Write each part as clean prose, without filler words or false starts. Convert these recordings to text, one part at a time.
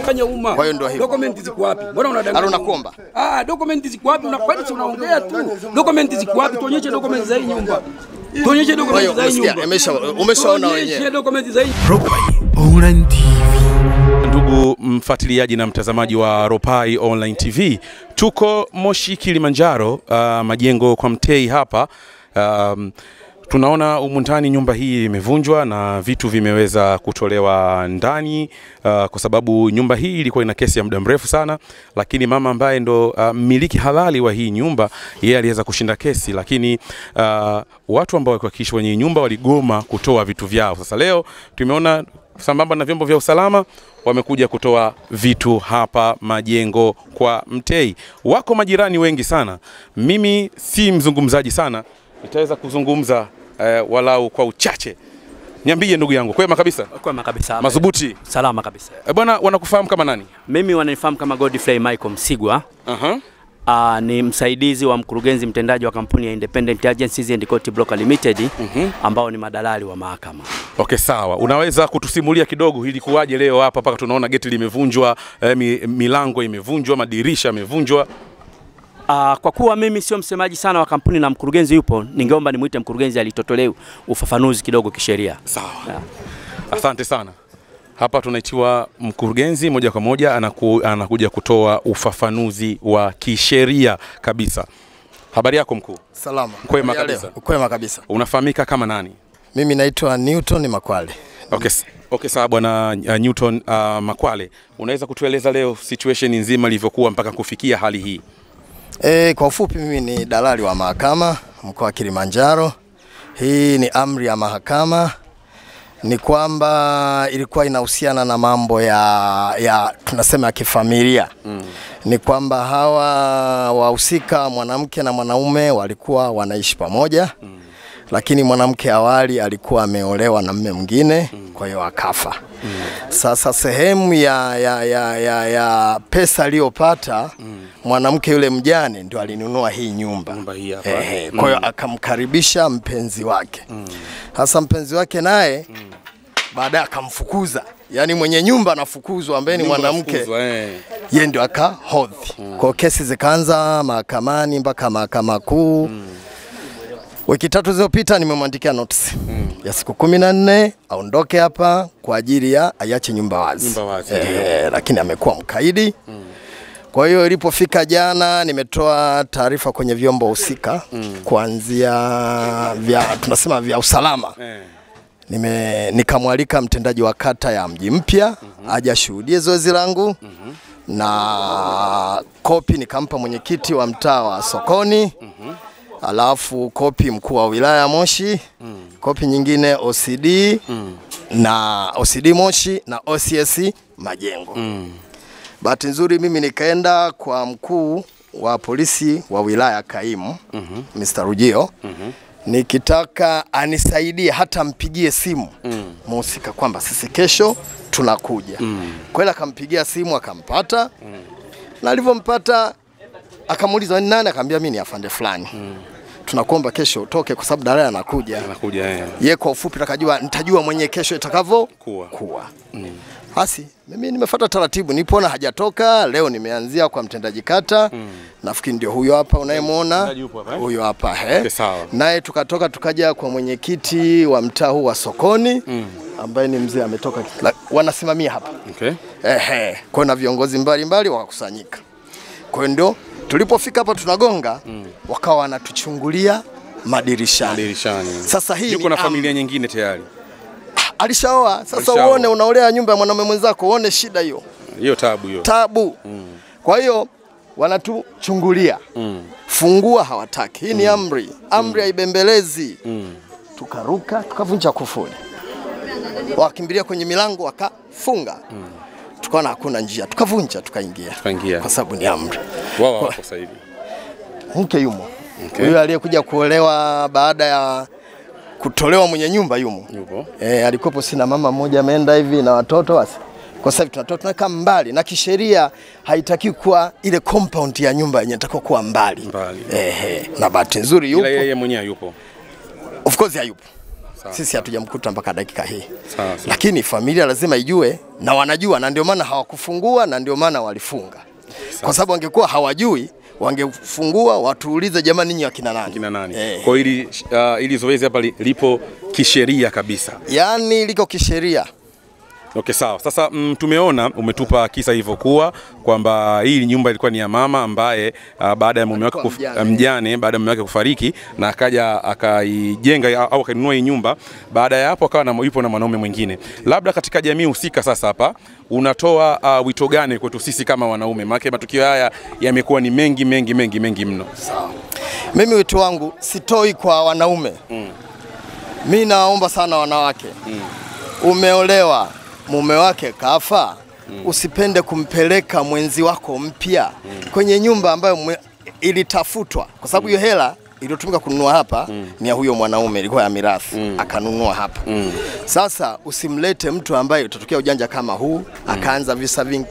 Unadanganya umma. Kwa hiyo ndio hivyo. Document ziko wapi? Mbona unadanganya? Nakuomba. Document ziko wapi? Unakwenda si unaongea tu. Document ziko wapi? Tuonyeshe document za hii nyumba. Tuonyeshe document za hii nyumba. Umeshaona wenyewe. Tuonyeshe document za hii. Ropai Online TV. Ndugu mfuatiliaji na mtazamaji wa Ropai Online TV, tuko Moshi Kilimanjaro, majengo kwa Mtei hapa. Tunaona humu ndani nyumba hii imevunjwa na vitu vimeweza kutolewa ndani, kwa sababu nyumba hii ilikuwa ina kesi ya muda mrefu sana, lakini mama ambaye ndo mmiliki halali wa hii nyumba yeye aliweza kushinda kesi, lakini watu ambao walikuwa wakiishi kwenye nyumba waligoma kutoa vitu vyao. Sasa leo tumeona sambamba na vyombo vya usalama wamekuja kutoa vitu hapa majengo kwa Mtei. Wako majirani wengi sana. Mimi si mzungumzaji sana, nitaweza kuzungumza walau kwa uchache. Niambie ndugu yangu, kwema kabisa? Kwema kabisa. Madhubuti? Salama kabisa. Bwana, wanakufahamu kama nani? Mimi wananifahamu kama Godfrey Michael Msigwa. Ni msaidizi wa mkurugenzi mtendaji wa kampuni ya Independent Agencies and Court Broker Limited, ambao ni madalali wa mahakama. Okay, sawa. Unaweza kutusimulia kidogo ilikuwaje leo hapa mpaka tunaona geti limevunjwa, milango imevunjwa, madirisha yamevunjwa? Kwa kuwa mimi sio msemaji sana wa kampuni na mkurugenzi yupo, ningeomba nimuite mkurugenzi alitotolee ufafanuzi kidogo kisheria. Sawa. Asante sana. Hapa tunaitiwa mkurugenzi moja kwa moja anakuja kutoa ufafanuzi wa kisheria kabisa. Habari yako mkuu? Salama. Kwema kabisa. Kwema kabisa. Unafahamika kama nani? Mimi naitwa Newton Makwale. Okay. Okay, sawa bwana Newton Makwale. Unaweza kutueleza leo situation nzima ilivyokuwa mpaka kufikia hali hii? Kwa ufupi mimi ni dalali wa mahakama mkoa wa Kilimanjaro. Hii ni amri ya mahakama. Ni kwamba ilikuwa inahusiana na mambo ya tunasema ya kifamilia. Ni kwamba hawa wahusika mwanamke na mwanaume walikuwa wanaishi pamoja. Lakini mwanamke awali alikuwa ameolewa na mume mwingine, kwa hiyo akafa. Sasa sehemu ya pesa aliyopata mwanamke yule mjane ndio alinunua hii nyumba. Nyumba hii hapa. Kwa hiyo akamkaribisha mpenzi wake. Sasa mpenzi wake naye baadaye akamfukuza. Yaani mwenye nyumba anafukuzwa ambaye ni mwanamke. Yeye ndio akahodhi. Kwa kesi zikaanza mahakamani mpaka mahakama kuu. Wiki tatu zilizopita nimemwandikia notice ya siku 14 aondoke hapa kwa ajili ya aiache nyumba wazi. Nyumba wazi. Lakini amekuwa mkaidi. Kwa hiyo ilipofika jana nimetoa taarifa kwenye vyombo husika, kuanzia vya tunasema vya usalama. Nikamwalika mtendaji wa kata ya Mji Mpya aje ashuhudie zoezi langu. Na kopi nikampa mwenyekiti wa mtaa wa Sokoni. Alafu kopi mkuu wa wilaya Moshi, kopi nyingine OCD na OCD Moshi na OCS Majengo. Bahati nzuri mimi nikaenda kwa mkuu wa polisi wa wilaya Kaimu, Mr. Rujio, nikitaka anisaidie hata mpigie simu mhusika kwamba sisi kesho tunakuja. Kweli akampigia simu akampata. Na alivyompata akamuuliza ni nani, akamwambia mimi ni afande fulani. Tunakuomba kesho utoke kwa sababu dalali anakuja. Anakuja yeye. Kwa ufupi akajua nitajua mwenye kesho itakavyo kuwa. Basi mimi nimefuata taratibu, nilipoona hajatoka leo nimeanzia kwa mtendaji kata. Nafikiri ndio huyo hapa unayemuona. Huyo hapa Okay, sawa. Naye tukatoka tukaja kwa mwenyekiti wa mtaa huu wa Sokoni ambaye ni mzee ametoka, wanasimamia hapa. Okay. Kwa na viongozi mbalimbali wakakusanyika. Kwa hiyo ndio tulipofika hapa tunagonga, wakawa wanatuchungulia madirishani. Sasa hii yuko na familia nyingine tayari. Alishaoa. Sasa uone unaolea nyumba ya mwanamume mwenzako, uone shida hiyo. Hiyo taabu hiyo. Taabu. Kwa hiyo wanatuchungulia. Fungua hawataki. Hii ni amri. Amri haibembelezi. Tukaruka, tukavunja kufuli. Wakimbilia kwenye milango wakafunga. Tukaona hakuna njia, tukavunja tukaingia. Kwa sababu ni amri. Wao wapo sasa hivi. Mke yumo. Huyo aliyekuja kuolewa baada ya kutolewa mwenye nyumba yumo. Yupo. Alikuwepo sina mama mmoja ameenda hivi na watoto basi. Kwa sababu tunatoa tunakaa mbali na kisheria haitaki kuwa ile compound ya nyumba yenyewe inatakiwa kuwa mbali. Na bahati nzuri yupo. Ila yeye mwenyewe yupo. Of course hayupo. Sisi hatujamkuta mpaka dakika hii. Lakini familia lazima ijue, na wanajua, na ndio maana hawakufungua, na ndio maana walifunga. Kwa sababu wangekuwa hawajui wangefungua watuulize, jamani ninyi wakina nani? Kina nani? Kwa hiyo ili zoezi hapa lipo kisheria kabisa. Yaani liko kisheria. Okay, sawa. Sasa tumeona umetupa kisa hivyo kuwa kwamba hii nyumba ilikuwa ni ya mama ambaye baada ya mume wake mjane, baada ya mume wake kufariki na akaja akaijenga au akainunua hii nyumba, baada ya hapo akawa yupo na mwanaume mwingine. Labda katika jamii husika sasa hapa unatoa wito gani kwetu sisi kama wanaume? Maana matukio haya yamekuwa ni mengi mengi mengi mengi mno. Sawa. Mimi wito wangu sitoi kwa wanaume. Mimi naomba sana wanawake. Umeolewa, mume wake kafa, usipende kumpeleka mwenzi wako mpya kwenye nyumba ambayo ilitafutwa, kwa sababu hiyo hela iliyotumika kununua hapa ni ya huyo mwanaume, ilikuwa ya mirathi, akanunua hapa. Sasa usimlete mtu ambaye utatokea ujanja kama huu, akaanza visa vingi.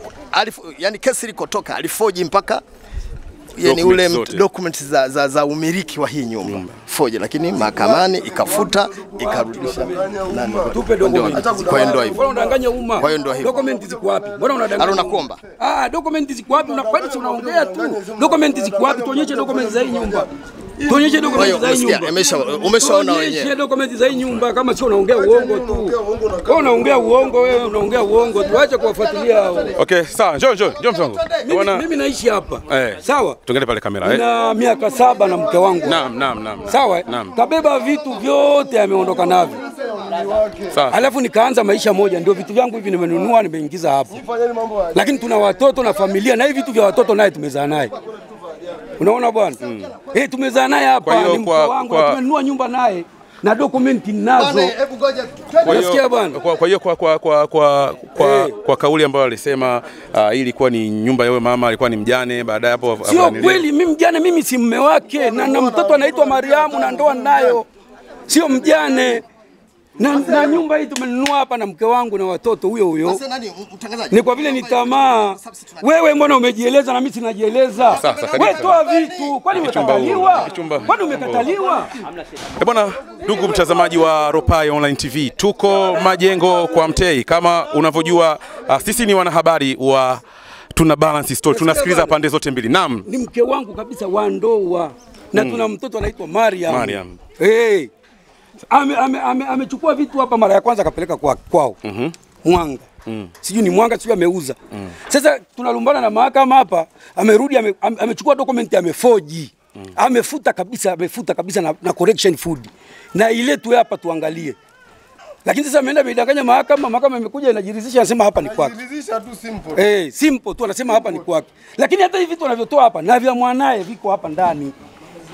Yani kesi ilikotoka alifoji mpaka yani ule documents za umiliki wa hii nyumba. Foji, lakini mahakamani ikafuta ikarudisha. Tupe document. Kwa hiyo ndio hivyo. Mbona unadanganya umma? Kwa hiyo ndio hivyo. Document ziko wapi? Mbona unadanganya? Nakuomba. Document ziko wapi? Unakwenda si unaongea tu. Document ziko wapi? Tuonyeshe document za hii nyumba. Tuonyeshe document za hii nyumba. Umeshaona wenyewe. Tuonyeshe document za hii nyumba, kama sio unaongea uongo tu. Wewe unaongea uongo, wewe unaongea uongo. Tuache kuwafuatilia hao. Okay, sawa. Njoo mzangu. Mimi naishi hapa. Sawa? Tuangalie pale kamera. Na miaka 7 na mke wangu. Naam. Sawa? Kabeba vitu vyote ameondoka navyo. Sawa. Alafu nikaanza maisha moja, ndio vitu vyangu hivi nimenunua nimeingiza hapo. Lakini tuna watoto na familia, na hivi vitu vya watoto naye tumezaa naye. Unaona bwana? Tumezaa naye hapa, ni mke wangu, tumenunua nyumba naye na dokumenti nazo. Unasikia bwana? Kwa hiyo kwa kauli ambayo alisema hii ilikuwa ni nyumba ya mama, alikuwa ni mjane, baadaye hapo sio kweli. Mimi mjane, mimi si mume wake, na mtoto anaitwa Mariamu na ndoa nayo. Sio mjane. Na nyumba hii tumenunua hapa na mke wangu na watoto huyo huyo. Ni kwa vile ni tamaa. Wewe mbona umejieleza na mimi sinajieleza? Wewe toa vitu. Kwani umekataliwa? Kwani umekataliwa? Bwana, ndugu mtazamaji wa Ropai Online TV, tuko Majengo kwa Mtei. Kama unavyojua sisi ni wanahabari wa tuna balance story, tunasikiliza pande zote mbili. Naam. Ni mke wangu kabisa wa ndoa na tuna mtoto anaitwa Mariam. Amechukua vitu hapa mara ya kwanza akapeleka kwao. Mwanga. Sijui ni Mwanga, sijui ameuza. Sasa tunalumbana na mahakama hapa, amerudi amechukua document amefoji. Amefuta kabisa, na correction food. Na ile tu hapa tuangalie. Lakini sasa ameenda ameidanganya mahakama, mahakama imekuja inajiridhisha anasema hapa ni kwake. Inajiridhisha tu simple. Simple tu anasema hapa ni kwake. Lakini hata hivi vitu anavyotoa hapa na vya mwanae viko hapa ndani.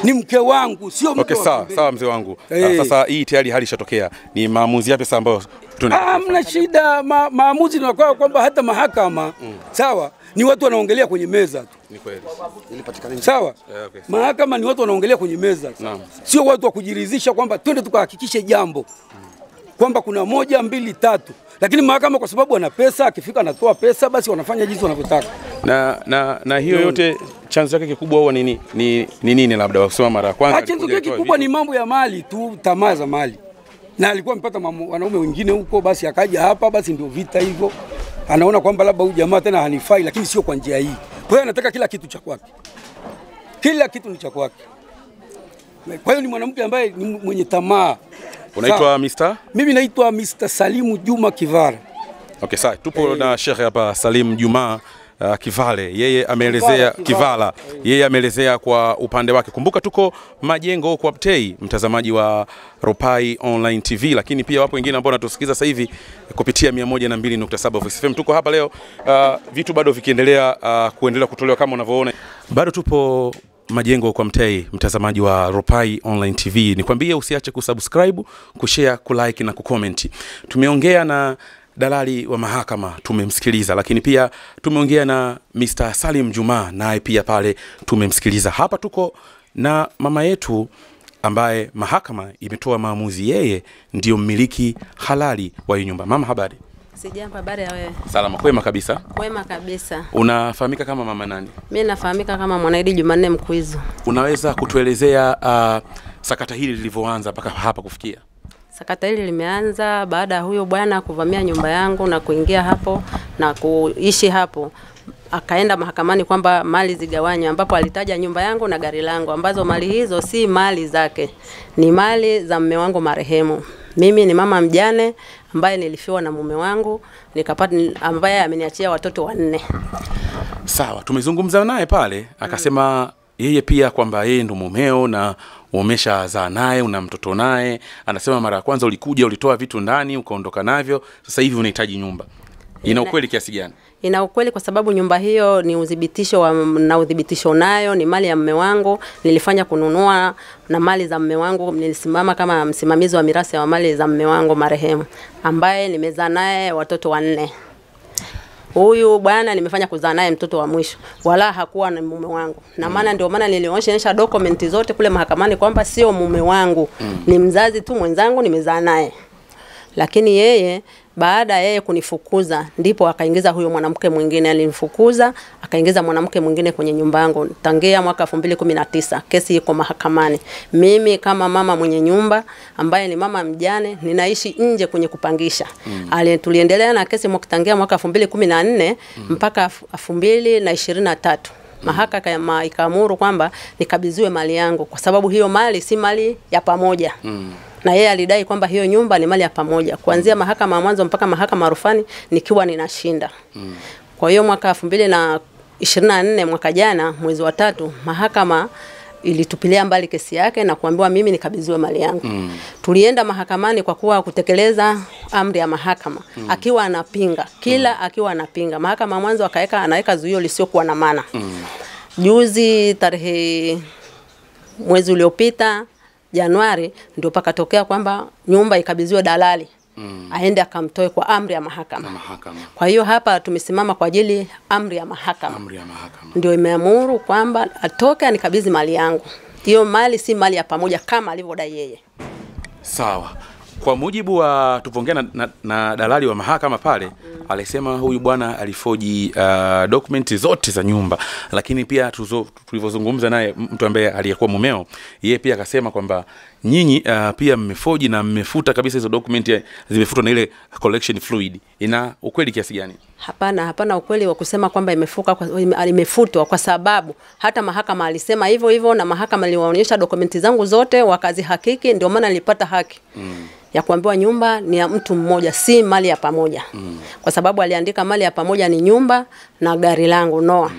Ni mke wangu, sio mke. Okay, sawa mzee wangu. Sasa hii tayari hali ishatokea. Ni maamuzi yapi sasa ambayo tuna? Hamna shida, maamuzi ni kwamba hata mahakama, sawa, ni watu wanaongelea kwenye meza tu. Ni kweli. Ilipatikana. Sawa? Okay. Mahakama ni watu wanaongelea kwenye meza. Sio watu wa kujiridhisha kwamba twende tukahakikishe jambo. Kwamba kuna 1 2 3. Lakini mahakama kwa sababu ana pesa, akifika anatoa pesa, basi wanafanya jinsi wanavyotaka. Na hiyo yote chanzo chake kikubwa huwa ni nini labda wasema mara ya kwanza? Chanzo chake kikubwa ni mambo ya mali tu, tamaa za mali. Na alikuwa amepata wanaume wengine huko, basi akaja hapa, basi ndio vita hivyo. Anaona kwamba labda huyu jamaa tena hanifai, lakini sio kwa njia hii. Kwa hiyo anataka kila kitu cha kwake. Kila kitu ni cha kwake. Kwa hiyo ni mwanamke ambaye ni mwenye tamaa. Unaitwa Mr? Mimi naitwa Mr. Salimu Juma Kivara. Okay, sawa. Tupo na Sheikh hapa Salim Juma Kivale. Yeye ameelezea Kivala. Yeye ameelezea kwa upande wake. Kumbuka tuko Majengo kwa Mtei, mtazamaji wa Ropai Online TV, lakini pia wapo wengine ambao wanatusikiza sasa hivi kupitia 102.7 Voice FM. Tuko hapa leo vitu bado vikiendelea kuendelea kutolewa kama unavyoona. Bado tupo Majengo kwa Mtei, mtazamaji wa Ropai Online TV. Nikwambie usiache kusubscribe, kushare, kulike na kucomment. Tumeongea na dalali wa mahakama, tumemsikiliza, lakini pia tumeongea na Mr. Salim Juma, naye pia pale tumemsikiliza. Hapa tuko na mama yetu ambaye mahakama imetoa maamuzi, yeye ndio mmiliki halali wa hii nyumba. Mama, habari? Sijambo, habari ya wewe? Salama, kwema kabisa. Kwema kabisa. Unafahamika kama mama nani? Mimi nafahamika kama Mwanaidi Jumanne Mkwizu. Unaweza kutuelezea sakata hili lilivyoanza mpaka hapa kufikia? Sakata hili limeanza baada ya huyo bwana kuvamia nyumba yangu na kuingia hapo na kuishi hapo. Akaenda mahakamani kwamba mali zigawanywe, ambapo alitaja nyumba yangu na gari langu, ambazo mali hizo si mali zake, ni mali za mume wangu marehemu. Mimi ni mama mjane ambaye nilifiwa na mume wangu, nikapata ambaye ameniachia watoto 4. Sawa, tumezungumza naye pale akasema yeye pia kwamba yeye ndo mumeo na umeshazaa naye, una mtoto naye. Anasema mara ya kwanza ulikuja ulitoa vitu ndani ukaondoka navyo, sasa hivi unahitaji nyumba. Ina ukweli kiasi gani? Ina ukweli kwa sababu nyumba hiyo ni udhibitisho na udhibitisho nayo ni mali ya mume wangu. Nilifanya kununua na mali za mume wangu, nilisimama kama msimamizi wa mirasi ya mali za mume wangu marehemu ambaye nimezaa naye watoto 4. Huyu bwana nimefanya kuzaa naye mtoto wa mwisho, wala hakuwa na mume wangu. Na maana ndio maana nilionyesha dokumenti zote kule mahakamani kwamba sio mume wangu, ni mzazi tu mwenzangu nimezaa naye. Lakini yeye baada yeye kunifukuza ndipo akaingiza huyo mwanamke mwingine. Alinifukuza akaingiza mwanamke mwingine kwenye nyumba yangu tangia mwaka 2019. Kesi iko mahakamani. Mimi kama mama mwenye nyumba ambaye ni mama mjane ninaishi nje kwenye kupangisha. Tuliendelea na kesi tangia mwaka 2014 mpaka 2023. Mahakama ikaamuru kwamba nikabidhiwe mali yangu kwa sababu hiyo mali si mali ya pamoja. Na yeye alidai kwamba hiyo nyumba ni mali ya pamoja. Kuanzia mahakama ya mwanzo mpaka mahakama rufani nikiwa ninashinda. Kwa hiyo mwaka 2024 mwaka jana mwezi wa 3 mahakama ilitupilia mbali kesi yake na kuambiwa mimi nikabidhiwe mali yangu. Tulienda mahakamani kwa kuwa kutekeleza amri ya mahakama. Akiwa anapinga, kila akiwa anapinga. Mahakama mwanzo akaweka anaweka zuio lisiokuwa na maana. Juzi tarehe mwezi uliopita Januari ndio pakatokea kwamba nyumba ikabidhiwa dalali. Aende akamtoe kwa amri ya mahakama. Kwa hiyo hapa tumesimama kwa ajili amri ya mahakama. Amri ya mahakama ndio imeamuru kwamba atoke anikabidhi mali yangu. Hiyo mali si mali ya pamoja kama alivyodai yeye. Sawa. Kwa mujibu wa tupongea na dalali wa mahakama pale, alisema huyu bwana alifoji dokumenti zote za nyumba. Lakini pia tulivyozungumza naye mtu ambaye aliyekuwa mumeo, yeye pia akasema kwamba nyinyi pia mmefoji na mmefuta kabisa hizo dokumenti, zimefutwa na ile collection fluid. Ina ukweli kiasi gani? Hapana, hapana ukweli wa kusema kwamba imefutwa kwa sababu hata mahakama alisema hivyo hivyo, na mahakama iliwaonyesha dokumenti zangu zote wakazihakiki, ndio maana nilipata haki. Ya kuambiwa nyumba ni ya mtu mmoja, si mali ya pamoja. Kwa sababu aliandika mali ya pamoja ni nyumba na gari langu Noah.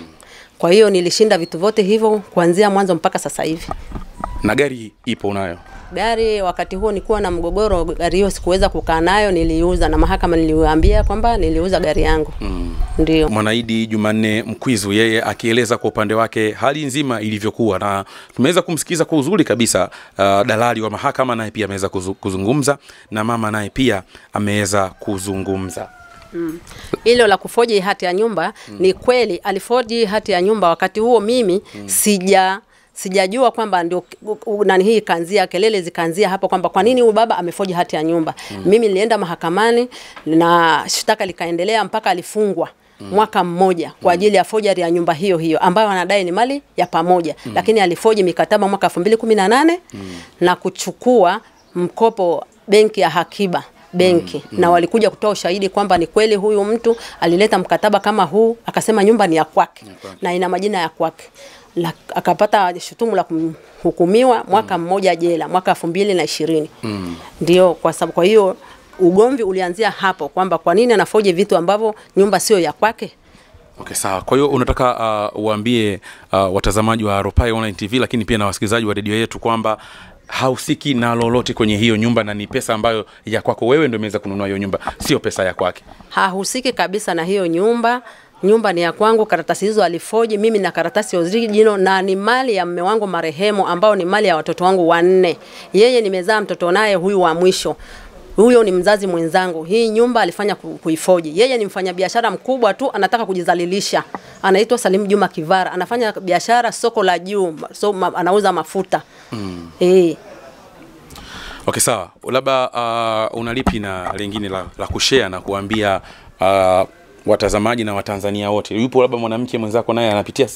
Kwa hiyo nilishinda vitu vyote hivyo kuanzia mwanzo mpaka sasa hivi. Na gari ipo unayo? Gari wakati huo nilikuwa na mgogoro, gari hiyo sikuweza kukaa nayo, niliuza na mahakama niliwaambia kwamba niliuza gari yangu. Ndio. Mwanaidi Jumanne Mkwizu yeye akieleza kwa upande wake hali nzima ilivyokuwa, na tumeweza kumsikiza kwa uzuri kabisa. Dalali wa mahakama naye pia ameweza kuzungumza na mama naye pia ameweza kuzungumza. Hilo la kufoji hati ya nyumba ni kweli alifoji hati ya nyumba. Wakati huo mimi sijajua kwamba ndio nani hii kaanzia, kelele zikaanzia hapo kwamba kwa nini huyu baba amefoji hati ya nyumba. Mimi nilienda mahakamani na shtaka likaendelea mpaka alifungwa mwaka mmoja kwa ajili ya forgery ya nyumba hiyo hiyo ambayo anadai ni mali ya pamoja. Lakini alifoji mikataba mwaka 2018 na kuchukua mkopo benki ya Hakiba benki. Na walikuja kutoa ushahidi kwamba ni kweli huyu mtu alileta mkataba kama huu, akasema nyumba ni ya kwake na ina majina ya kwake. Akapata shutumu la kuhukumiwa mwaka mmoja jela mwaka 2020. Ndio kwa sababu, kwa hiyo ugomvi ulianzia hapo kwamba kwa nini anafoje vitu ambavyo nyumba sio ya kwake. Okay, sawa. Kwa hiyo unataka uambie watazamaji wa Ropai Online TV lakini pia na wasikilizaji wa redio yetu kwamba hausiki na lolote kwenye hiyo nyumba na ni pesa ambayo ya kwako wewe ndio umeweza kununua hiyo nyumba, sio pesa ya kwake. Hahusiki kabisa na hiyo nyumba. Nyumba ni ya kwangu, karatasi hizo alifoji mimi na karatasi original, na ni mali ya mume wangu marehemu ambao ni mali ya watoto wangu 4. Yeye nimezaa mtoto naye huyu wa mwisho. Huyo ni mzazi mwenzangu. Hii nyumba alifanya kuifoji. Yeye ni mfanyabiashara mkubwa tu, anataka kujizalilisha. Anaitwa Salim Juma Kivara. Anafanya biashara soko la juu, so anauza mafuta. Okay, sawa. Labda unalipi na lingine la kushare na kuambia watazamaji na Watanzania wote? Yupo labda mwanamke mwenzako naye anapitia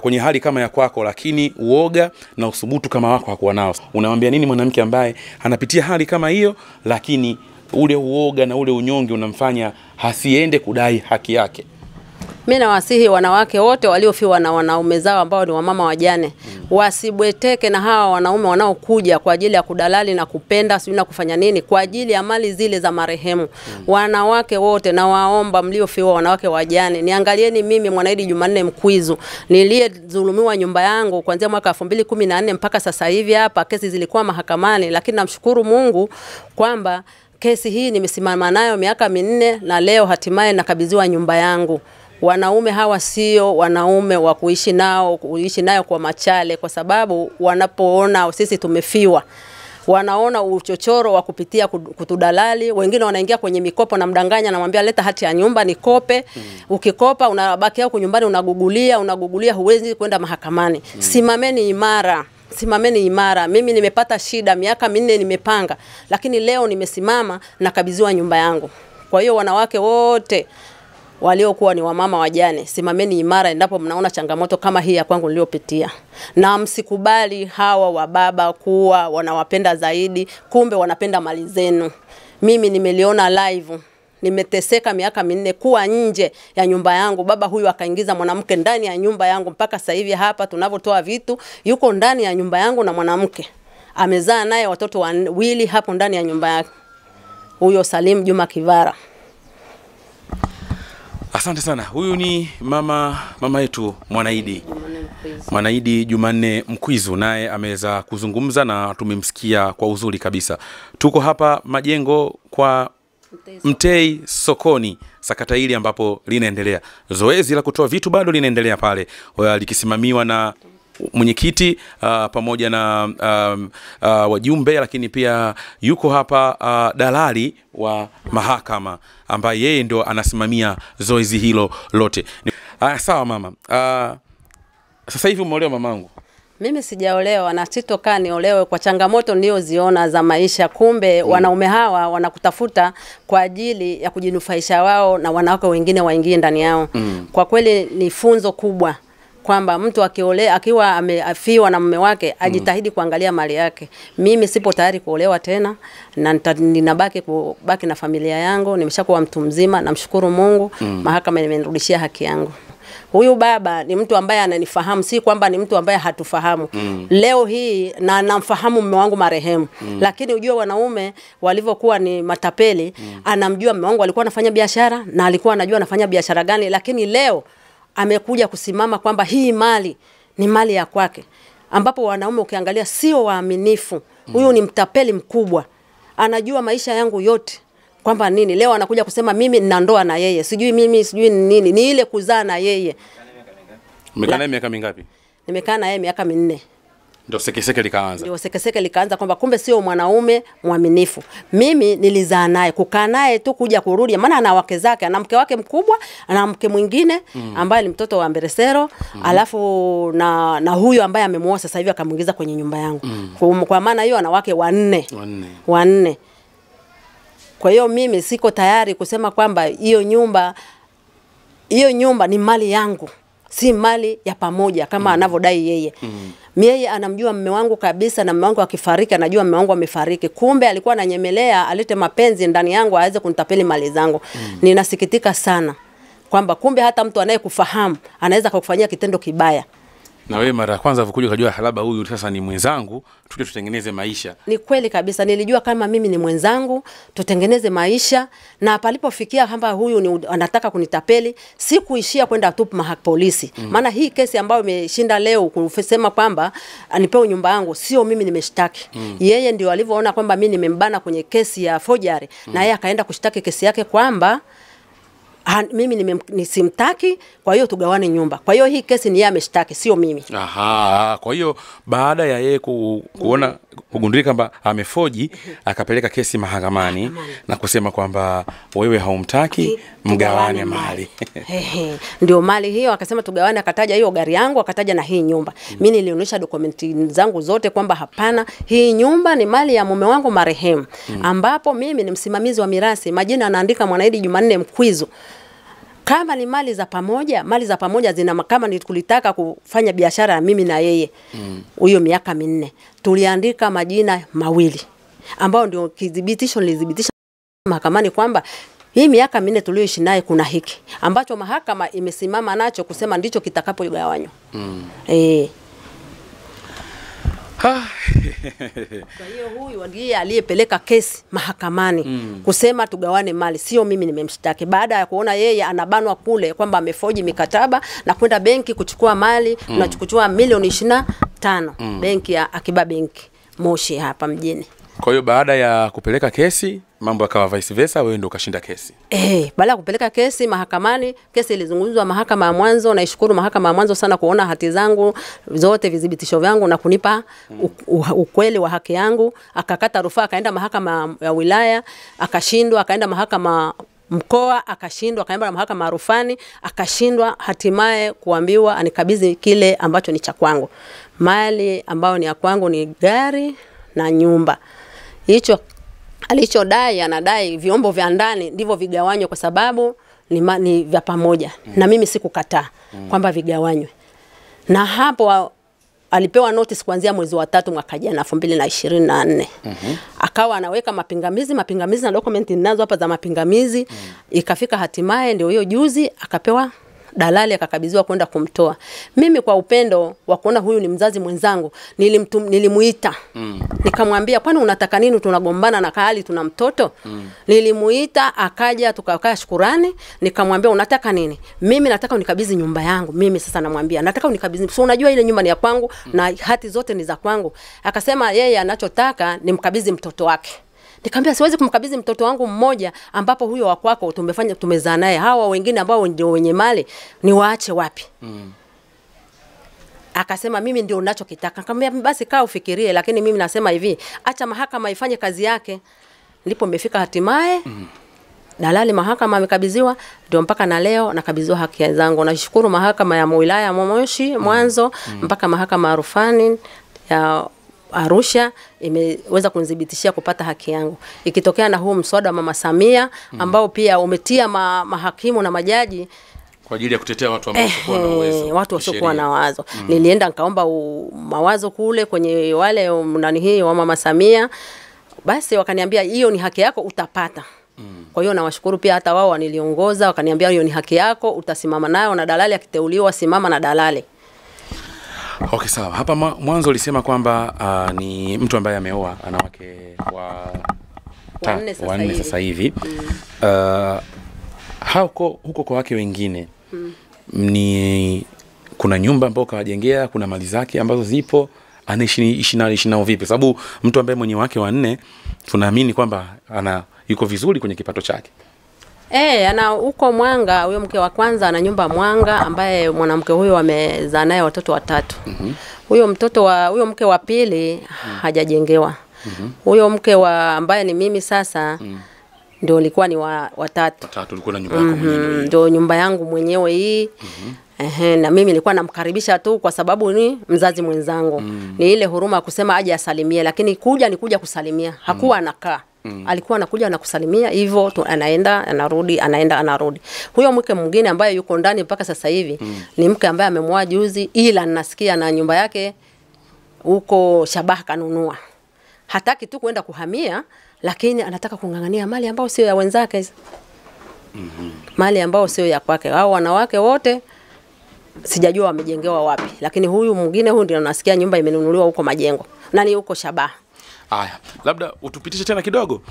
kwenye hali kama ya kwako, lakini uoga na usubutu kama wako hakuwa nao. Unamwambia nini mwanamke ambaye anapitia hali kama hiyo, lakini ule uoga na ule unyonge unamfanya hasiende kudai haki yake? Mimi nawasihi wanawake wote waliofiwa na wanaume zao ambao ni wamama wajane, wasibweteke na hawa wanaume wanaokuja kwa ajili ya kudalali na kupenda sijui na kufanya nini kwa ajili ya mali zile za marehemu. Wanawake wote nawaomba mliofiwa wanawake wajane, niangalieni mimi Mwanaidi Jumanne Mkwizu niliyedhulumiwa nyumba yangu kuanzia mwaka 2014 mpaka sasa hivi hapa kesi zilikuwa mahakamani, lakini namshukuru Mungu kwamba kesi hii nimesimama nayo miaka 4 na leo hatimaye nakabidhiwa nyumba yangu. Wanaume hawa sio wanaume wa kuishi nao, kuishi nayo kwa machale, kwa sababu wanapoona sisi tumefiwa wanaona uchochoro wa kupitia kutudalali. Wengine wanaingia kwenye mikopo na mdanganya, namwambia leta hati ya nyumba nikope. Ukikopa unabaki huko nyumbani unagugulia, huwezi kwenda mahakamani. Simameni imara. Simameni imara. Mimi nimepata shida miaka 4 nimepanga, lakini leo nimesimama nakabidhiwa nyumba yangu. Kwa hiyo wanawake wote waliokuwa ni wamama wajane, simameni imara endapo mnaona changamoto kama hii ya kwangu niliyopitia. Na msikubali hawa wababa kuwa wanawapenda zaidi, kumbe wanapenda mali zenu. Mimi nimeliona live. Nimeteseka miaka 4 kuwa nje ya nyumba yangu. Baba huyu akaingiza mwanamke ndani ya nyumba yangu, mpaka sasa hivi hapa tunavotoa vitu yuko ndani ya nyumba yangu na mwanamke. Amezaa naye watoto wawili hapo ndani ya nyumba yake. Huyo Salim Juma Kivara. Asante sana. Huyu ni mama yetu Mwanaidi. Mwanaidi Jumanne Mkwizu, naye ameweza kuzungumza na tumemsikia kwa uzuri kabisa. Tuko hapa Majengo kwa Mtei Sokoni, sakata hili ambapo linaendelea. Zoezi la kutoa vitu bado linaendelea pale, likisimamiwa na mwenyekiti pamoja na wajumbe, lakini pia yuko hapa dalali wa mahakama ambaye yeye ndio anasimamia zoezi hilo lote. Sawa mama. Sasa hivi umeolewa mamangu? Mimi sijaolewa na sitokaa niolewe kwa changamoto nilizoziona za maisha. Kumbe wanaume hawa wanakutafuta kwa ajili ya kujinufaisha wao na wanawake wengine waingie ndani yao. Kwa kweli ni funzo kubwa kwamba mtu akiwa amefiwa na mume wake ajitahidi kuangalia mali yake. Mimi sipo tayari kuolewa tena na ninabaki kubaki na familia yangu. Nimeshakuwa mtu mzima, namshukuru Mungu. Mahakama imenirudishia haki yangu. Huyu baba ni mtu ambaye ananifahamu, si kwamba ni mtu ambaye hatufahamu. Leo hii na namfahamu mume wangu marehemu. Lakini ujue wanaume walivyokuwa ni matapeli, anamjua mume wangu alikuwa anafanya biashara na alikuwa anajua anafanya biashara gani, lakini leo amekuja kusimama kwamba hii mali ni mali ya kwake, ambapo wanaume ukiangalia sio waaminifu. Huyu ni mtapeli mkubwa. Anajua maisha yangu yote kwamba nini. Leo anakuja kusema mimi nina ndoa na yeye, sijui mimi sijui nini, ni ile kuzaa na yeye. Umekaa naye miaka mingapi? Nimekaa na yeye miaka 4. Ndio sekeseke likaanza. Ndio sekeseke likaanza kwamba kumbe sio mwanaume mwaminifu. Mimi nilizaa naye, kukaa naye tu kuja kurudi, maana ana wake zake, ana mke wake mkubwa, ana mke mwingine ambaye ni mtoto wa Mberesero, alafu na huyo ambaye amemuoa sasa hivi akamuingiza kwenye nyumba yangu. Kwa maana hiyo ana wake wanne. Wanne. Kwa hiyo mimi siko tayari kusema kwamba hiyo nyumba ni mali yangu, si mali ya pamoja kama anavyodai yeye. Yeye anamjua mume wangu kabisa, na mume wangu akifariki anajua mume wangu amefariki. Kumbe alikuwa ananyemelea alete mapenzi ndani yangu aweze kunitapeli mali zangu. Ninasikitika sana kwamba kumbe hata mtu anayekufahamu anaweza kukufanyia kitendo kibaya. Na wewe mara ya kwanza ukuja ukajua labda huyu sasa ni mwenzangu, tuje tutengeneze maisha. Ni kweli kabisa, nilijua kama mimi ni mwenzangu, tutengeneze maisha, na palipofikia kwamba huyu ni anataka kunitapeli, sikuishia kwenda tu polisi. Maana hii kesi ambayo imeshinda leo kusema kwamba anipewe nyumba yangu, sio mimi nimeshtaki. Yeye ndio alivyoona kwamba mimi nimembana kwenye kesi ya forgery, na yeye akaenda kushtaki kesi yake kwamba mimi nisimtaki, kwa hiyo tugawane nyumba. Kwa hiyo hii kesi ni yeye ameshtaki, sio mimi. Aha, kwa hiyo baada ya yeye kuona kugundulika kwamba amefoji, akapeleka kesi mahakamani na kusema kwamba wewe haumtaki, mgawane mali. Ndio mali hiyo akasema tugawane, akataja hiyo gari yangu, akataja na hii nyumba. Mimi nilionyesha dokumenti zangu zote kwamba hapana, hii nyumba ni mali ya mume wangu marehemu, ambapo mimi ni msimamizi wa mirasi. Majina anaandika Mwanaidi Jumanne Mkwizu. Kama ni mali za pamoja, mali za pamoja zina, kama ni kulitaka kufanya biashara mimi na yeye huyo miaka 4, tuliandika majina mawili ambao ndio kidhibitisho nilidhibitisha mahakamani kwamba hii miaka 4 tulioishi naye kuna hiki ambacho mahakama imesimama nacho kusema ndicho kitakapogawanywa. Kwa hiyo huyu ndiye aliyepeleka kesi mahakamani kusema tugawane mali, sio mimi nimemshtaki. Baada ya kuona yeye anabanwa kule kwamba amefoji mikataba na kwenda benki kuchukua mali, na kuchukua milioni 25 benki ya Akiba Benki Moshi hapa mjini. Kwa hiyo baada ya kupeleka kesi mambo yakawa vice versa, wewe ndio ukashinda kesi. Baada ya kupeleka kesi mahakamani, kesi ilizungumzwa mahakama ya mwanzo. Naishukuru mahakama ya mwanzo sana kuona hati zangu zote, vidhibitisho vyangu na kunipa ukweli wa haki yangu. Akakata rufaa, akaenda mahakama ya wilaya, akashindwa, akaenda mahakama mkoa, akashindwa, akaenda mahakama ya rufani, akashindwa, hatimaye kuambiwa anikabidhi kile ambacho ni cha kwangu. Mali ambayo ni ya kwangu ni gari na nyumba. Hicho alichodai, anadai vyombo vya ndani ndivyo vigawanywe kwa sababu ni vya pamoja. Na mimi sikukataa kwamba vigawanywe. Na hapo alipewa notice kuanzia mwezi wa 3 mwaka jana 2024. Akawa anaweka mapingamizi na document ninazo hapa za mapingamizi. Ikafika hatimaye ndio hiyo juzi akapewa dalali, akakabidhiwa kwenda kumtoa. Mimi kwa upendo wa kuona huyu ni mzazi mwenzangu, nilimuita. Nikamwambia, kwani unataka nini, tunagombana na hali tuna mtoto? Nilimuita akaja, tukakaa shukurani, nikamwambia unataka nini? Mimi nataka unikabidhi nyumba yangu. Mimi sasa namwambia nataka unikabidhi. So unajua ile nyumba ni ya kwangu na hati zote ni za kwangu. Akasema yeye anachotaka nimkabidhi mtoto wake. Nikamwambia siwezi kumkabidhi mtoto wangu mmoja ambapo huyo wa kwako tumezaa naye. Hawa wengine ambao ndio wenye mali ni waache wapi? Akasema mimi ndio ninachokitaka. Nikamwambia basi kaa ufikirie, lakini mimi nasema hivi, acha mahakama ifanye kazi yake. Ndipo imefika hatimaye dalali mahakama amekabidhiwa, ndio mpaka na leo nakabidhiwa haki zangu. Nashukuru mahakama ya wilaya Moshi mwanzo mpaka mahakama ya rufani ya Arusha imeweza kunidhibitishia kupata haki yangu. Ikitokea na huu mswada wa Mama Samia ambao pia umetia mahakimu na majaji kwa ajili ya kutetea watu ambao wasiokuwa na uwezo. Watu wasiokuwa na wazo. Nilienda nikaomba mawazo kule kwenye wale nani hii wa Mama Samia. Basi wakaniambia hiyo ni haki yako utapata. Kwa hiyo nawashukuru pia hata wao waniliongoza wakaniambia hiyo ni haki yako utasimama nayo, na dalali akiteuliwa simama na dalali. Okay, sawa. Hapa mwanzo ulisema kwamba ni mtu ambaye ameoa, ana wake wanne sasa hivi. Huko kwa wake wengine ni kuna nyumba ambayo kawajengea, kuna mali zake ambazo zipo, anaishi nao vipi? Sababu mtu ambaye mwenye wake wanne tunaamini kwamba ana yuko vizuri kwenye kipato chake. Ana huko Mwanga, huyo mke wa kwanza ana nyumba Mwanga ambaye mwanamke huyo amezaa naye watoto watatu. Huyo mtoto wa huyo mke wa pili hajajengewa. Huyo mke wa ambaye ni mimi sasa ndio nilikuwa ni watatu. Watatu ulikuwa na nyumba yako mwenyewe. Ndio nyumba yangu mwenyewe hii. Na mimi nilikuwa namkaribisha tu kwa sababu ni mzazi mwenzangu. Ni ile huruma kusema aje asalimie, lakini kuja ni kuja kusalimia. Hakuwa anakaa. Alikuwa anakuja na kusalimia hivyo tu, anaenda anarudi, anaenda anarudi. Huyo mke mwingine ambaye yuko ndani mpaka sasa hivi ni mke ambaye amemwoa juzi, ila nasikia na nyumba yake huko Shabaha kanunua. Hataki tu kwenda kuhamia, lakini anataka kungangania mali ambayo sio ya wenzake. Mali ambayo sio ya kwake. Hao wanawake wote sijajua wamejengewa wapi, lakini huyu mwingine huyu ndio nasikia nyumba imenunuliwa huko Majengo. Nani huko Shabaha. Aya, labda utupitishe tena kidogo.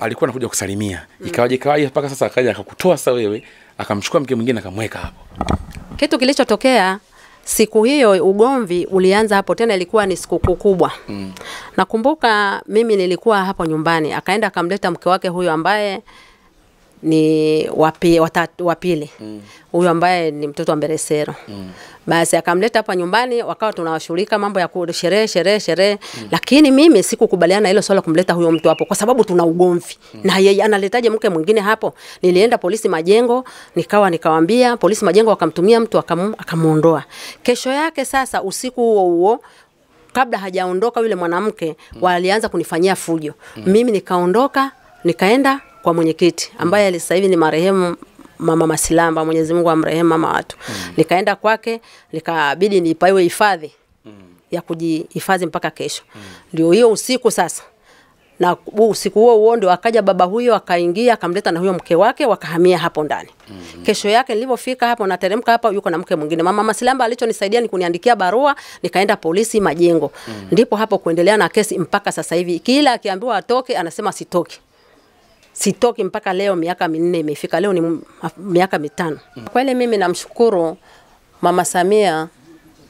Alikuwa anakuja kusalimia. Ikawaje mpaka sasa akaja akakutoa sasa wewe, akamchukua mke mwingine akamweka hapo. Kitu kilichotokea siku hiyo, ugomvi ulianza hapo tena, ilikuwa ni sikukuu kubwa. Nakumbuka mimi nilikuwa hapo nyumbani, akaenda akamleta mke wake huyo ambaye ni wa pili. Huyo ambaye ni mtoto wa Mberesero. Basi akamleta hapa nyumbani, wakawa tunawashughulika mambo ya sherehe. Lakini mimi sikukubaliana na hilo swala kumleta huyo mtu hapo kwa sababu tuna ugomvi. Na yeye analetaje mke mwingine hapo? Nilienda polisi Majengo, nikawaambia polisi Majengo, wakamtumia mtu akamuondoa. Kesho yake sasa usiku huo huo kabla hajaondoka yule mwanamke, walianza kunifanyia fujo. Mimi nikaondoka, nikaenda kwa mwenyekiti ambaye sasa hivi ni marehemu Mama Masilamba, Mwenyezi Mungu amrehemu mama watu. Nikaenda kwake, nikabidi nipewe hifadhi ya kujihifadhi mpaka kesho. Ndio hiyo usiku sasa. Na usiku huo huo ndio akaja baba huyo akaingia akamleta na huyo mke wake wakahamia hapo ndani. Kesho yake nilipofika hapo nateremka hapa yuko na mke mwingine. Mama Masilamba alichonisaidia ni kuniandikia barua, nikaenda polisi Majengo. Ndipo hapo kuendelea na kesi mpaka sasa hivi. Kila akiambiwa atoke anasema sitoki. Sitoki mpaka leo, miaka 4 imefika. Leo ni miaka 5. Kweli mimi namshukuru Mama Samia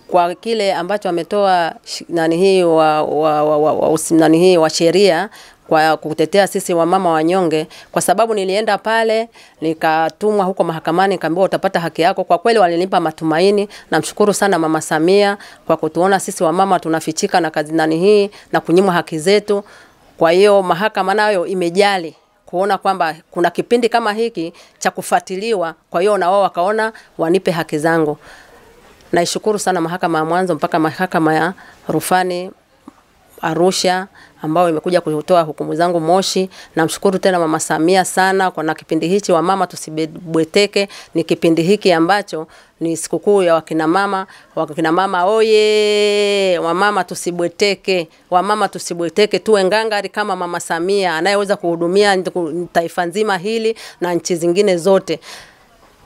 kwa kile ambacho ametoa nani hii nani hii wa sheria kwa kutetea sisi wamama wanyonge, kwa sababu nilienda pale nikatumwa huko mahakamani nikaambiwa utapata haki yako. Kwa kweli walinipa matumaini. Namshukuru sana Mama Samia kwa kutuona sisi wamama tunafichika na kazi nani hii na kunyimwa haki zetu. Kwa hiyo mahakama nayo imejali kuona kwamba kuna kipindi kama hiki cha kufuatiliwa, kwa hiyo na wao wakaona wanipe haki zangu. Naishukuru sana mahakama ya mwanzo mpaka mahakama ya rufani Arusha ambayo imekuja kutoa hukumu zangu Moshi. Namshukuru tena Mama Samia sana kwa na kipindi hichi wamama tusibweteke. Ni kipindi hiki ambacho ni sikukuu ya wakina mama. Wakina mama oye, wamama tusibweteke, wamama tusibweteke, tuwe ngangari kama Mama Samia anayeweza kuhudumia taifa nzima hili na nchi zingine zote.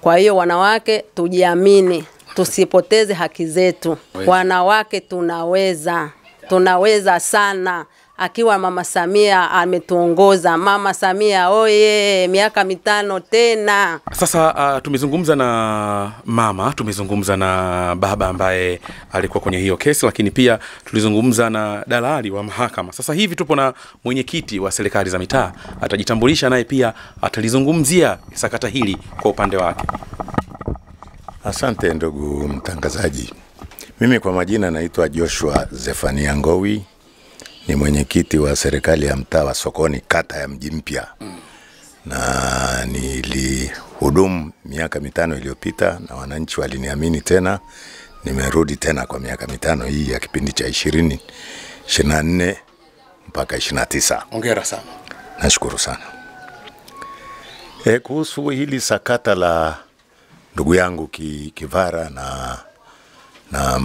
Kwa hiyo wanawake tujiamini, tusipoteze haki zetu. Wanawake tunaweza, tunaweza sana. Akiwa Mama Samia ametuongoza. Mama Samia oye, miaka 5 tena. Sasa tumezungumza na mama, tumezungumza na baba ambaye alikuwa kwenye hiyo kesi, lakini pia tulizungumza na dalali wa mahakama. Sasa hivi tupo na mwenyekiti wa serikali za mitaa, atajitambulisha naye pia atalizungumzia sakata hili kwa upande wake. Asante ndugu mtangazaji. Mimi kwa majina naitwa Joshua Zefania Ngowi, ni mwenyekiti wa serikali ya mtaa wa Sokoni, kata ya Mji Mpya. Na nilihudumu miaka 5 iliyopita na wananchi waliniamini tena. Nimerudi tena kwa miaka 5 hii ya kipindi cha 20, 24 mpaka 29. Hongera sana. Nashukuru sana. Kuhusu hili sakata la ndugu yangu Kivara na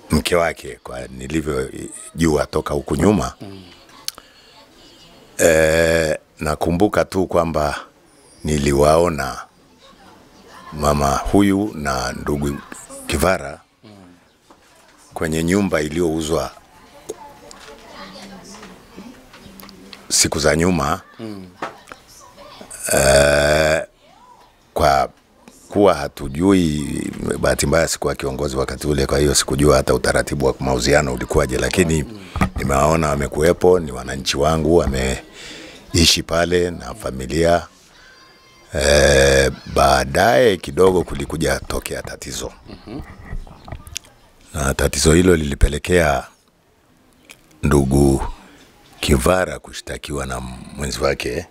mke wake, kwa nilivyojua toka huku nyuma, nakumbuka tu kwamba niliwaona mama huyu na ndugu Kivara kwenye nyumba iliyouzwa siku za nyuma. Kwa kuwa hatujui, bahati mbaya sikuwa kiongozi wakati ule, kwa hiyo sikujua hata utaratibu wa mauziano ulikuwaje, lakini nimewaona wamekuepo, ni wananchi wangu, wameishi pale na familia. Baadaye kidogo kulikuja tokea tatizo. Na tatizo hilo lilipelekea ndugu Kivara kushtakiwa na mwenzi wake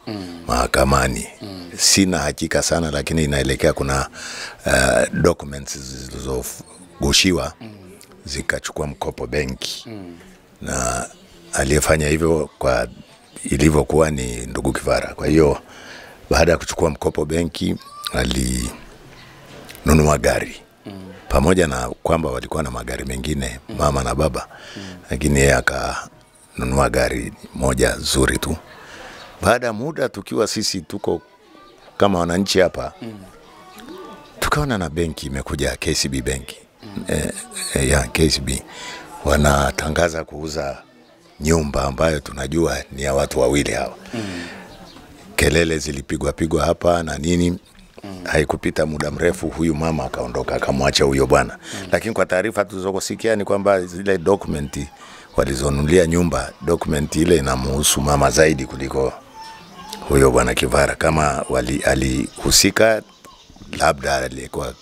mahakamani. Sina hakika sana, lakini inaelekea kuna documents zilizogushiwa zikachukua mkopo benki. Na aliyefanya hivyo kwa ilivyokuwa ni ndugu Kivara. Kwa hiyo baada ya kuchukua mkopo benki alinunua gari. Pamoja na kwamba walikuwa na magari mengine mama na baba, lakini yeye akanunua gari moja zuri tu. Baada ya muda tukiwa sisi tuko kama wananchi hapa, tukaona na benki imekuja, KCB benki. Ya KCB wanatangaza kuuza nyumba ambayo tunajua ni ya watu wawili hawa. Kelele zilipigwa pigwa hapa na nini. Haikupita muda mrefu huyu mama akaondoka akamwacha huyo bwana. Lakini kwa taarifa tulizosikia ni kwamba zile dokumenti walizonunulia nyumba, dokumenti ile inamhusu mama zaidi kuliko huyo bwana Kivara. Kama alihusika labda alikuwa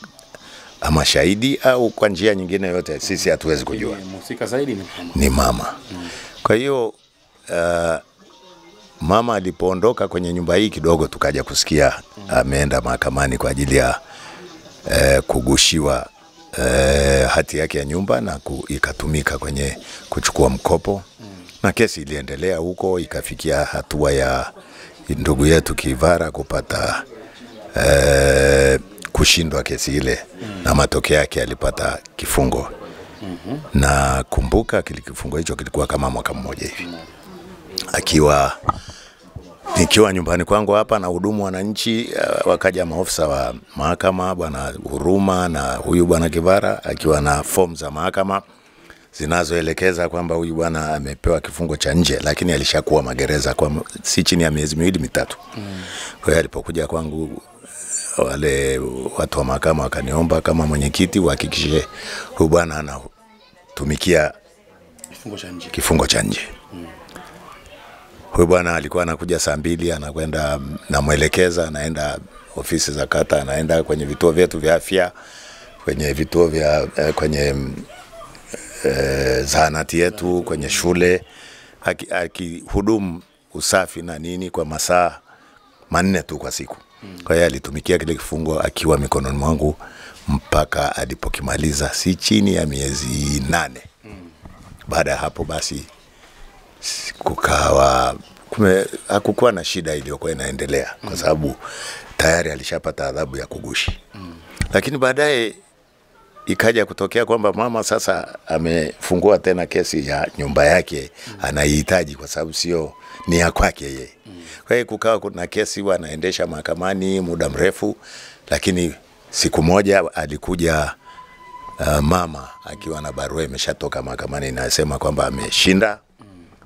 ama shahidi au kwa njia nyingine yote, sisi hatuwezi kujua. Mhusika zaidi ni mama. Ni mama. Kwa hiyo mama alipoondoka kwenye nyumba hii kidogo tukaja kusikia ameenda mahakamani kwa ajili ya kugushiwa hati yake ya nyumba na ikatumika kwenye kuchukua mkopo. Na kesi iliendelea huko ikafikia hatua ya ndugu yetu Kivara kupata kushindwa kesi ile na matokeo yake alipata kifungo. Na kumbuka kile kifungo hicho kilikuwa kama mwaka mmoja hivi. Akiwa nikiwa nyumbani kwangu hapa na hudumu wananchi, wakaja maofisa wa mahakama, bwana Huruma na huyu bwana Kivara akiwa na fomu za mahakama zinazoelekeza kwamba huyu bwana amepewa kifungo cha nje, lakini alishakuwa magereza kwa si chini ya miezi miwili mitatu. Kwa hiyo alipokuja kwangu wale watu wa mahakama wakaniomba kama mwenyekiti uhakikishe huyu bwana anatumikia kifungo cha nje. Huyu bwana alikuwa anakuja saa 2, anakwenda namuelekeza, anaenda ofisi za kata, anaenda kwenye vituo vyetu vya afya, kwenye vituo vya kwenye zahanati yetu, kwenye shule, akihudumu usafi na nini kwa masaa 4 tu kwa siku. Kwa hiyo alitumikia kile kifungo akiwa mikononi mwangu mpaka alipokimaliza si chini ya miezi 8. Baada ya hapo basi kukawa hakukuwa na shida iliyokuwa inaendelea kwa sababu tayari alishapata adhabu ya kugushi. Lakini baadaye ikaja kutokea kwamba mama sasa amefungua tena kesi ya nyumba yake, anaihitaji kwa sababu sio ni ya kwake yeye. Kwa hiyo kukawa kuna kesi wanaendesha mahakamani muda mrefu, lakini siku moja alikuja mama akiwa na barua imeshatoka mahakamani inasema kwamba ameshinda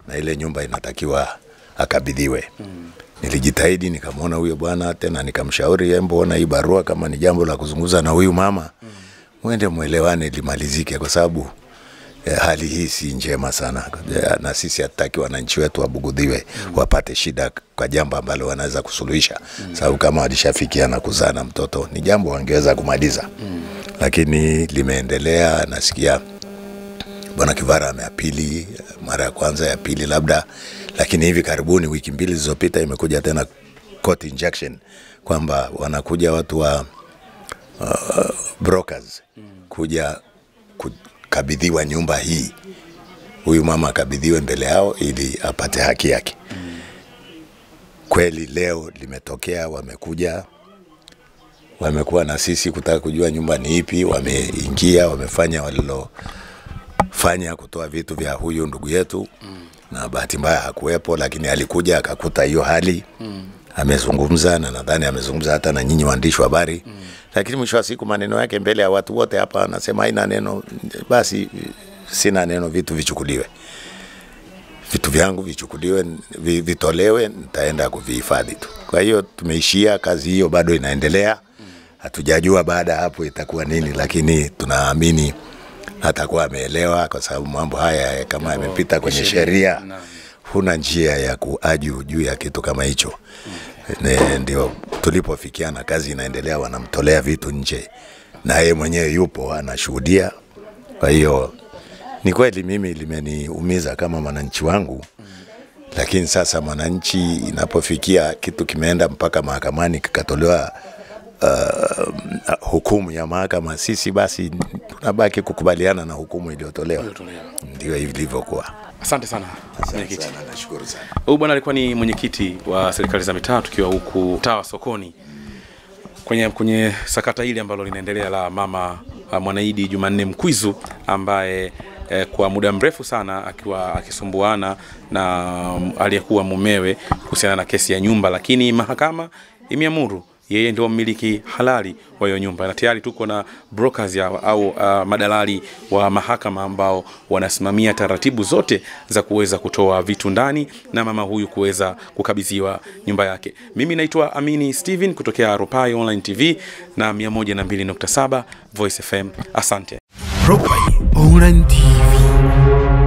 na ile nyumba inatakiwa akabidhiwe. Nilijitahidi nikamwona huyo bwana tena nikamshauri, mbona hii barua kama ni jambo la kuzungumza na huyu mama, muende muelewane limalizike, kwa sababu hali hii si njema sana, na sisi hatutaki wananchi wetu wabugudhiwe, wapate shida kwa jambo ambalo wanaweza kusuluhisha. Sababu kama walishafikia na kuzaa na mtoto ni jambo wangeweza kumaliza. Lakini limeendelea. Nasikia bwana Kivara ameapili mara ya kwanza, ya pili labda, lakini hivi karibuni wiki 2 zilizopita imekuja tena court injection kwamba wanakuja watu wa brokers kuja kukabidhiwa nyumba hii, huyu mama akabidhiwe mbele yao ili apate haki yake. Kweli leo limetokea, wamekuja, wamekuwa na sisi kutaka kujua nyumba ni ipi, wameingia, wamefanya walilofanya kutoa vitu vya huyu ndugu yetu. Na bahati mbaya hakuwepo, lakini alikuja akakuta hiyo hali. Amezungumza na nadhani amezungumza hata na nyinyi waandishi wa habari. Lakini mwisho wa siku maneno yake mbele ya watu wote hapa anasema haina neno, basi sina neno, vitu vichukuliwe. Vitu vyangu vichukuliwe, vitolewe, nitaenda kuvihifadhi tu. Kwa hiyo tumeishia kazi hiyo, bado inaendelea. Hatujajua baada hapo itakuwa nini, lakini tunaamini atakuwa ameelewa, kwa sababu mambo haya kama yamepita kwenye sheria, huna njia ya kuaju juu ya kitu kama hicho. Ndio tulipofikiana, kazi inaendelea, wanamtolea vitu nje na yeye mwenyewe yupo anashuhudia. Kwa hiyo ni kweli mimi limeniumiza kama mwananchi wangu, lakini sasa mwananchi inapofikia kitu kimeenda mpaka mahakamani kikatolewa hukumu ya mahakama, sisi basi tunabaki kukubaliana na hukumu iliyotolewa. Ndio ilivyokuwa. Asante sana mwenyekiti. Nashukuru sana. Huyu bwana alikuwa ni mwenyekiti wa serikali za mitaa, tukiwa huku mtaa wa Sokoni kwenye sakata hili ambalo linaendelea la mama Mwanaidi Jumanne Mkwizu ambaye kwa muda mrefu sana akiwa akisumbuana na aliyekuwa mumewe kuhusiana na kesi ya nyumba, lakini mahakama imeamuru yeye ndio mmiliki halali wa hiyo nyumba, na tayari tuko na brokers au madalali wa mahakama ambao wanasimamia taratibu zote za kuweza kutoa vitu ndani na mama huyu kuweza kukabidhiwa nyumba yake. Mimi naitwa Amini Steven kutokea Ropai Online TV na 102.7 Voice FM. Asante. Ropai Online TV.